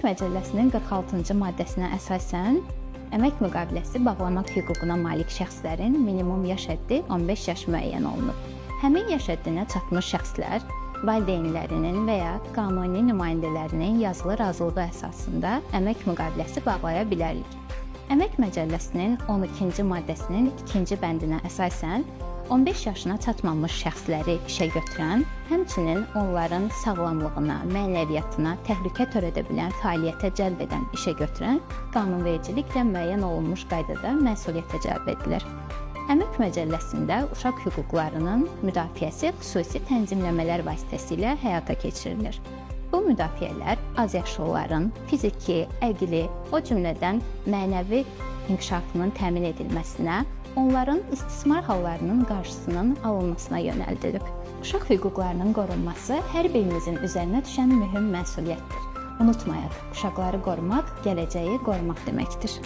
Məcəlləsinin 46-cı maddəsinə əsasən əmək müqaviləsi bağlamaq hüququna malik şəxslərin minimum yaş həddi 15 yaş müəyyən olunub. Həmin yaş həddinə çatmış şəxslər valideynlərinin və ya qanuni nümayəndələrinin yazılı razılığı əsasında əmək müqaviləsi bağlaya bilərlər. Əmək Məcəlləsinin 12-ci maddəsinin 2-ci bəndinə əsasən 15 yaşına çatmamış şəxsləri işə götürən, həmçinin onların sağlamlığına, mənəviyyatına təhlükə törədə bilən fəaliyyətə cəlb edən işə götürən qanunvericiliklə müəyyən olunmuş qaydada məsuliyyətə cəlb edilir. Əmək Məcəlləsində uşaq hüquqlarının müdafiəsi xüsusi tənzimləmələr vasitəsilə həyata keçirilir. Bu müdafiələr azyaşlıların fiziki, əqli, o cümlədən mənəvi inkişafının təmin edilməsinə, onların istismar hallarının qarşısının alınmasına yönəldilib. Uşaq hüquqlarının qorunması hər birimizin üzərinə düşən mühüm məsuliyyətdir. Unutmayaq, uşaqları qorumaq gələcəyi qorumaq deməkdir.